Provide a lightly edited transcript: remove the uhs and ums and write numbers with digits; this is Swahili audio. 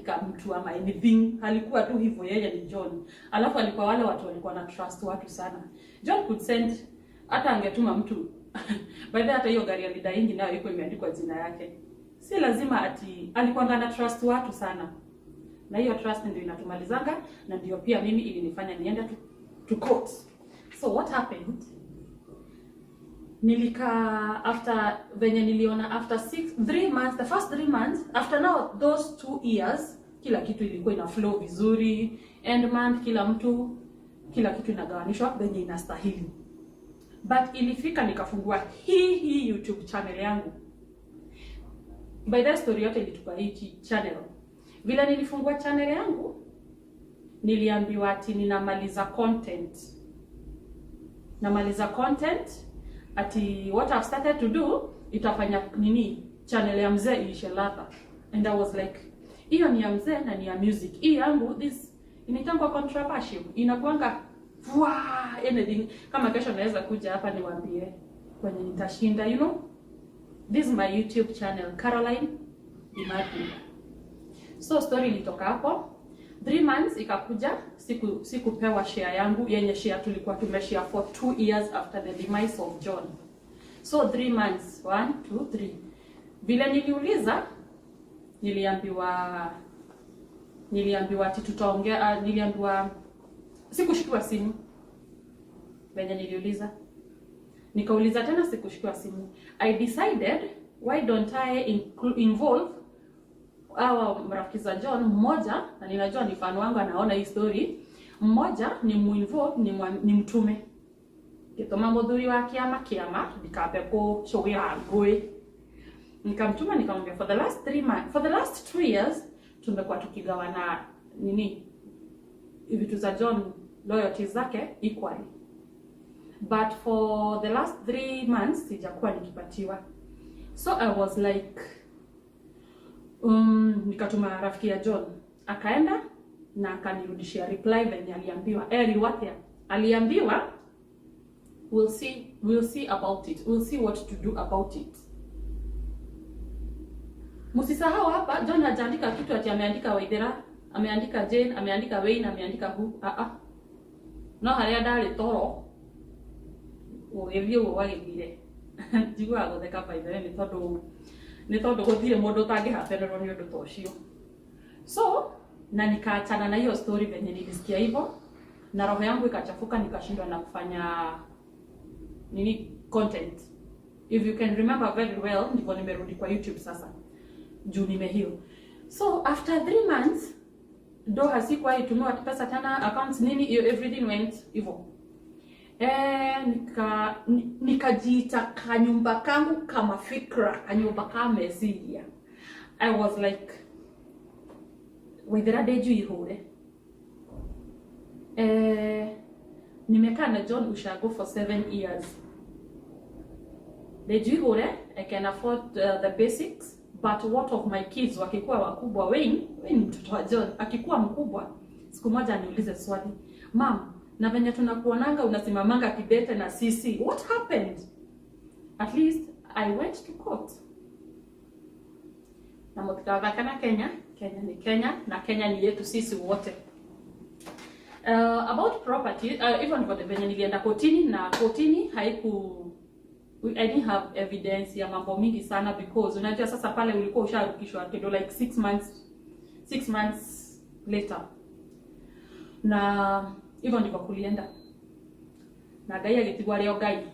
ameandika mtu ama anything. Alikuwa tu hivyo, yeye ni John. Alafu alikuwa wale watu walikuwa na trust watu sana. John could send, hata angetuma mtu. By the way, hata hiyo gari alidaingi nayo iko imeandikwa jina yake. Si lazima ati alikuwa na trust watu sana, na hiyo trust ndio inatumalizanga, na ndio pia mimi ilinifanya niende to court. So what happened, nilika after venye niliona after 6 3 months, the first 3 months after now those 2 years, kila kitu ilikuwa ina flow vizuri. End month kila mtu, kila kitu inagawanishwa venye inastahili. But ilifika nikafungua hii YouTube channel yangu. By the story yote ilitupa hii channel. Vile nilifungua channel yangu, niliambiwa ati ninamaliza content, namaliza content, ati what I've started to do itafanya nini, channel ya mzee iishe ladha. And I was like, hiyo ni ya mzee na ni ya music. Hii yangu, this inaitangwa controversial, inakuanga fwa anything. Kama kesho naweza kuja hapa niwaambie kwenye nitashinda. This is my YouTube channel, Caroline Imathi. So story ilitoka hapo. 3 months ikakuja, sikupewa share yangu yenye share tulikuwa tumeshare for 2 years after the demise of John. So 3 months, one, two, three. Vile niliuliza, niliambiwa ati tutaongea. Niliambiwa, sikushikiwa simu venye niliuliza. Nikauliza tena, sikushikiwa simu. I decided, why don't I involve hawa marafiki za John? Mmoja, na ninajua ni fan wangu, anaona hii story. Mmoja ni muinvolve, ni mtume gituma muthuri wa kiama kiama ndikambe kucugira ngui. Nikamtuma, nikamwambia, for the last 3 months, for the last 2 years tumekuwa tukigawana nini, vitu za John, royalties zake equally, but for the last 3 months sijakuwa nikipatiwa. So I was like, nikatuma rafiki ya John, akaenda na akanirudishia reply venye aliambiwa. Eriwathia aliambiwa, "We'll see, we'll see about it, we'll see what to do about it." Msisahau hapa John hajaandika kitu ati ameandika Waithera, ameandika Jane, ameandika Wayne, ameandika who. Ah ah, no haria ndari toro gũgĩthiĩ ũguo gwagĩthire. Njiguaga gũtheka, by the way, nĩ tondũ gũtirĩ mũndũ ũtangĩhabererwo nĩ ũndũ ta ũcio. So na nikaachana na hiyo story venye nilisikia hivyo, na roho yangu ikachafuka, nikashindwa na kufanya nini, content. If you can remember very well, ndivyo nimerudi kwa YouTube sasa juu nimeheal. So after 3 months do hasikuwahi tumiwa pesa tena, accounts nini hiyo, everything went hivyo. Nikajiita kanyumba kangu kama fikra, kanyumba ka meciria. I was like, Waithera ndenju ihure. Nimekaa na John ushago for 7 years. Ndenju ihure, I can afford the basics, but what of my kids wakikuwa wakubwa? Wayne, Wayne mtoto wa John, akikuwa mkubwa siku moja aniulize swali, "Mam, na venye tunakuonanga unasimamanga kidete na sisi, what happened?" At least I went to court na mũtikathake na Kenya. Kenya ni Kenya na Kenya ni yetu sisi wote. About property, even for the venye nilienda kotini, na kotini haiku, I didn't have evidence ya mambo mingi sana because unajua sasa pale ulikuwa usharukishwa kido like 6 months, 6 months later, na hivyo ndivyo kulienda na Ngai agĩtigwo arĩ o Ngai.